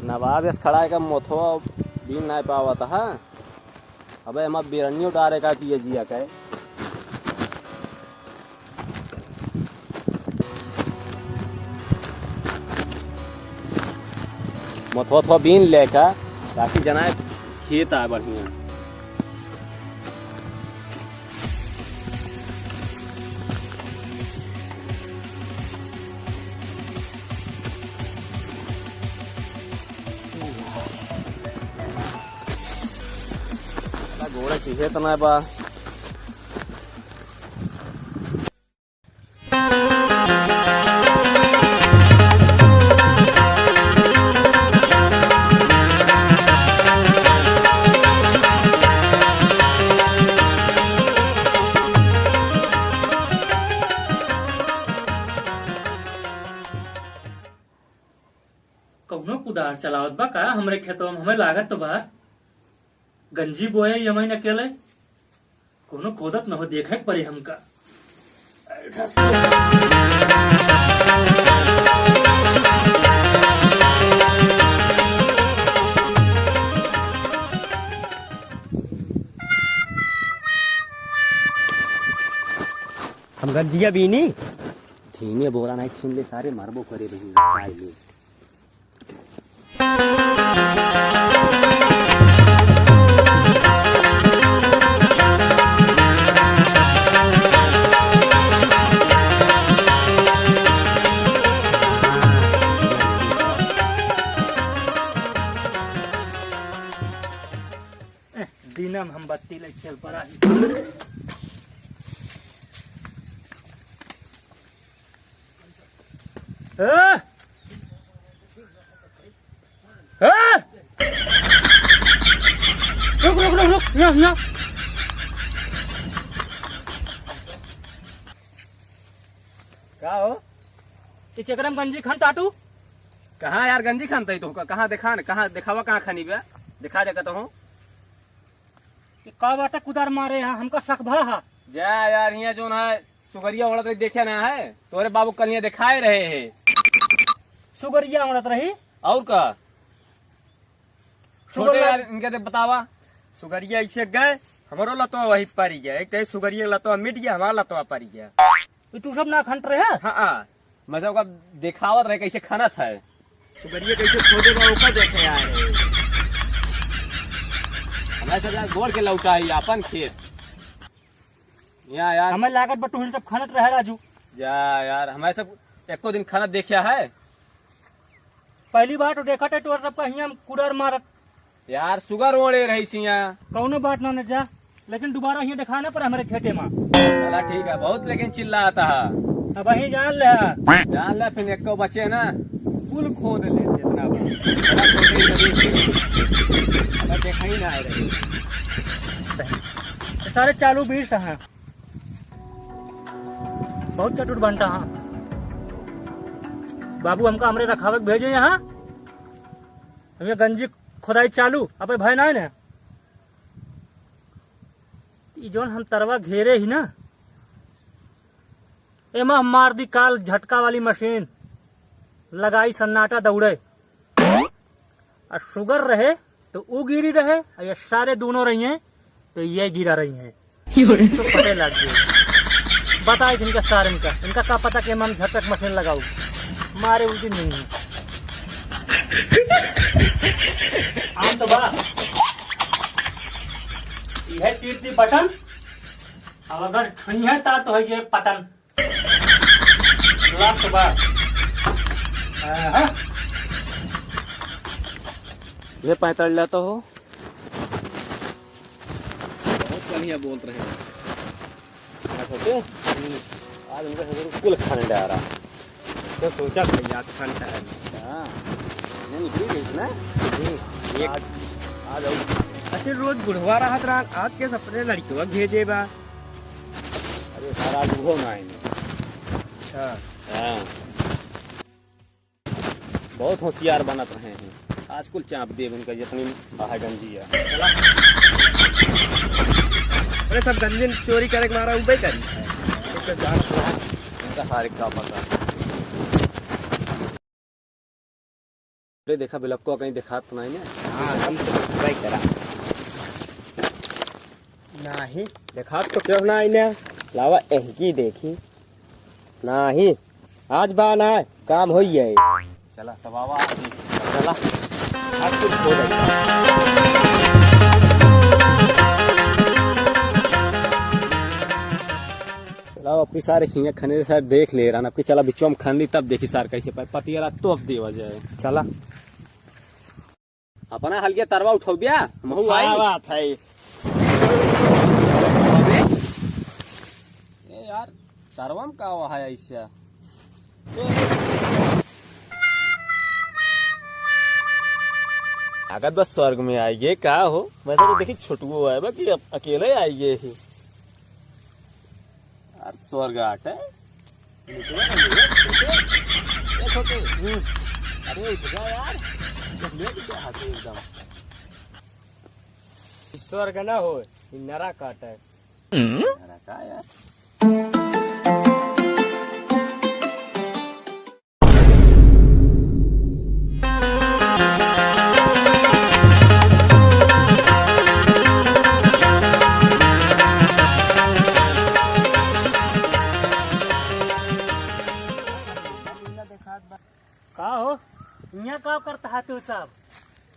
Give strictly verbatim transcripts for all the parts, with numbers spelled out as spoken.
नवाब यस खड़ा है का मोथवा बीन नाय पावत है। अबे एमा बिरनियो डारे का पिए जिया के। मोथवा थोड़ा बीन लेका, ताकि जनाए खेत आए बढ़िया। गोड़ा चीहे तना बा। कौनो कुदार चलावत बा का हमरे खेतवा में? हमें लागत तो बा गंजी बोए यमैन अकेले। कौनो खोदत न हो, देखे के पड़ी हमका। हम गंजिया बीनी। धीमे बोला नहीं, सुन ले सारे, मरबो करे बहिन, खाए ले। दिनम हम बत्ती ले चल पड़ा ही। ए! ए! रुक, रुक, रुक, रुक, यहाँ, यहाँ। का हो? ये केकरम गंजी खान टाटू? कहाँ यार गंजी खान तई तो का? कहाँ देखा न, कहाँ देखावा, कहाँ खानी बे? देखा दे कहता हूँ। ये का बाटे कुदार मारे यहाँ, हमका शक भा हा। जा यार, हियाँ जोन है, सुगरिया उड़त रही, देखे ना है? तोरे बाबू कल हियाँ देखाए रहे हैं। सुगरिया उड़त रही? और का? छोटे सुगरिया यार, इनके ते बतावा। सुगरिया ऐसे गए, हमरो लतवा वही परी गया। एक तो सुगरिया लतवा मिट गया, हमारा लतवा परी गया। ये तू सब ना खंट रहे है? हाँ, हाँ। मतलब का देखावत रहे कैसे खनत है। सुगरिया कैसे खोदे बा, ओका देखे यार। हमरा सब यार गोड़ के लौटा है अपन खेत। यहाँ यार। हमें लागत बा तू सब खनत रहे राजू। जा यार, हमें सब एको दिन खनत देखा है। पहली बार तो देखा थे तोर सबका हियाँ कुड़र मारत। यार, सुगर ओड़े रही सिया। कौनो बात ना, न जा, लेकिन दोबारा हियाँ दिखाना पर हमारे खेते में। चला ठीक है, बहुत लेकिन चिल्लाता है। अब वही जान ले। जान ले, फिर एको बचे ना, कुल खोद ले जितना बा। चला, खोदे ही लगे। अब देखा ही ना आ रही। सारे चालू बीस हैं। बहुत चतुर बनता है। बाबू हमका हमरे रखावक भेजे यहाँ। हम ये गंजी खुदाई चालू, अबे भय ना है ना। ई जौन हम तरवा घेरे ही ना, एमा हम मार दी काल झटका वाली मशीन, लगाई सन्नाटा दौड़े। और सुगर रहे तो ऊ गिरी रहे, और ये सारे दोनों रही हैं तो ये गिरा रही हैं। तो पते लग गए। बताए इनका सारन का, इनका का पता कि हम झटक मशीन लगाऊ। मारे उल्टी नहीं है। आम तो बा। यह टीप दी बटन। अब अगर छुई है तार तो है ये पतन। लाख बार। हाँ। ये पैंतालीस लाता हो। बहुत बढ़िया बोल रहे हो। क्या सोचे? आज उनका ससुर कुल खाने डाल रहा। तो सोचा था यार, खाने का है। हाँ। नहीं निकली गई ना? हम्म। एक आज, आज आऊ। अच्छा, रोज बुढ़वा रहत रहा, आज के सपने लड़कवा भेजे बा। अरे सारा आज उहो ना आएंगे। अच्छा। हाँ। बहुत होशियार बनत रहे हैं। आज कुल चाप देब इनका जितनी बाहर गंजी है। अरे सब गंजी चोरी करे के मारा उबे करी। तो जान रहा है। इनका सारे का पता। अरे देखा, बिलक्को कहीं देखात तो नहीं ना? हाँ, हम तो ट्राई करा। नहीं, देखात तो क्यों ना आई ना? लावा, एहकी देखी। नहीं, आज बा ना, काम होई है। चला, तब आवा, आज ही। चला, आज कुछ हो जाए। चला, अब की सारे खिंगा खने सारे देख ले रहा ना, अब की चला बिचवा में खन ली, तब देखी सार कैसे प-, पतियाला तो अब देवा जाए। चला। अपना हल्के तरवा उठौबिया, महू आई। क्या बात है? अबे, ए यार, तरवा में का हुआ है ऐसा? लागत बस स्वर्ग में आई गे, का हो? मैं तो देखी छोटुओ है, बाकी अब अकेले आई गे ही। यार, स्वर्ग आटे। निकलो ना, निकलो, छोटे। ए, छोटे। हम्म। अरे, उठ जा यार। जब लेट क्या हाथे एकदम। ई स्वर्ग ना हो, ई नरक आटे। नरक आ यार। का हो, इहाँ का करत हा तू सब?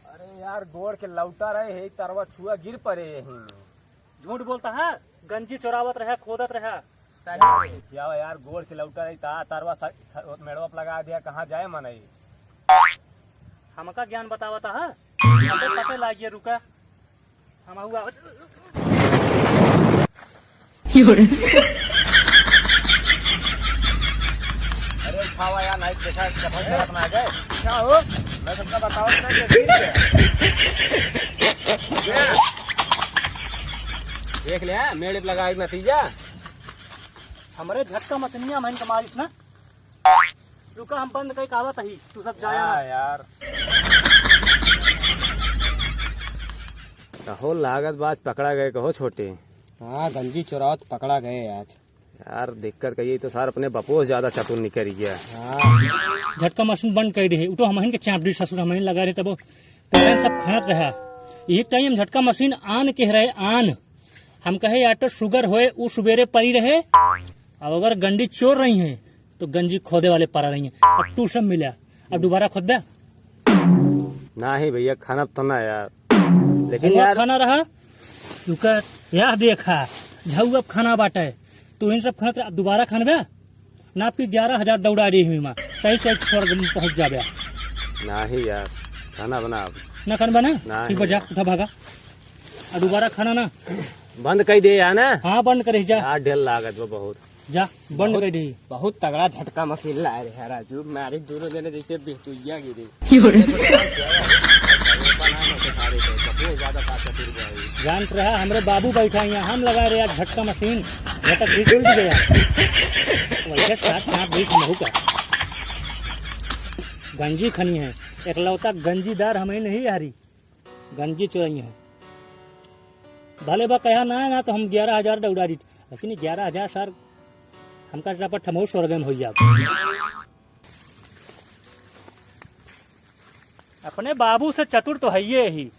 अरे यार, गोड़ के लौटा रहे है, तरवा छुआ गिर परे यहीं में। झूठ बोलत हा, गंजी चोरावत रहा, खोदत रहा। सही में। क्या यार, गोड़ के लौटा रही ता, तरवा सा-, मेड़वा पे लगा दिया, कहाँ जाए मनई? हमका ज्ञान बतावत हा? अबे पते लागिए, रुका। हम हुआ। अरे उठावा यार, नाइट देखा, चप्पल खराब ना आ जाए। क्या हो? मैं तुमका बतावत ना कि गिर गया। देख ले, मेड़े पे लगा एक नतीजा। हमरे झटका मशीनिया में इनका मारिस ना। रुका, हम बंद कई कहवत ही, तू सब जाया हाँ ना। यार। कहो लागत बाज पकड़ा गए, कहो छोटे। हाँ, गंजी चोरावत पकड़ा गए आज। यार, दिक्कत कही तो सार अपने बपो से ज्यादा चतुर निकल गया। हाँ। झटका मशीन बंद कर दे, उ तो हमहिन के चाप दी ससुर, हमहिन लगा रहे तब तेरे सब खनत रहा। यही टाइम झटका मशीन आन के रहे, आन। हम कहे, या तो सुगर होए, उ सुबेरे परी रहे, अब अगर गंडी चोर रही हैं, तो गंजी खोदे वाले परा रही हैं। अब तू सब मिला, अब दोबारा खोदबे? नहीं भैया, खाना तो ना यार, लेकिन हुआ यार खाना रहा, तू कर, यह देखा, झऊ अब खाना बाटे, तू इन सब खाना, अब दोबारा खानबे? ना आपकी ग्यारह हजार दौड़ा रही हुई माँ, सही सही स्वर्ग में पहुँच जाबे। नहीं यार, खाना बना अब। ना खानबे ना? नहीं ठीक बा, जा, यार। उठा भागा। आ दोबारा खाना ना। बंद कर दे यार ना। हाँ, बंद करे जा। यार, ढेर लागत बा बहुत। जा, बंद बहुत, कर दे। बहुत तगड़ा झटका मशीन लाए रहे हैं राजू, मारी दोनों जने जैसे बेतुइया गिरे। जानत रहा, हमरे बाबू बैठा यहाँ, हम लगा रहे यार झटका मशीन, झटक बीस उल्ट गया। वैसे साथ साथ बीस महू का। गंजी खनी है, एकलौता गंजीदार हमें नहीं हारी। गंजी चोरई है। भले बा कहा ना, ना तो हम ग्यारह हजार दौड़ा दी, लेकिन ग्यारह हजार सार हमका रपट हम स्वर्ग में हो जाब। अपने बाबू से चतुर तो हइये ही।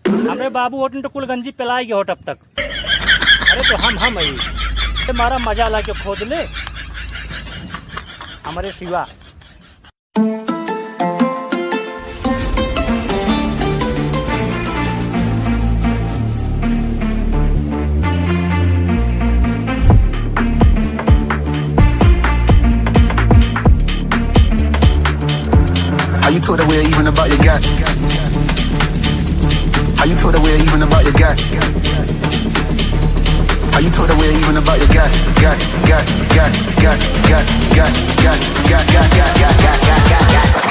हमरे बाबू होटन तो कुल गंजी पिलाई गए होट अब तक। अरे तो हम, हम हई। ते मारा मजा ला के खोद ले। हमरे सिवा। How you talk that way even about your guy? How you talk that way even about your guy? How you talk that way even about your guy? Guy, guy, guy, guy.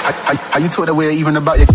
How, how, how you talk that way even about your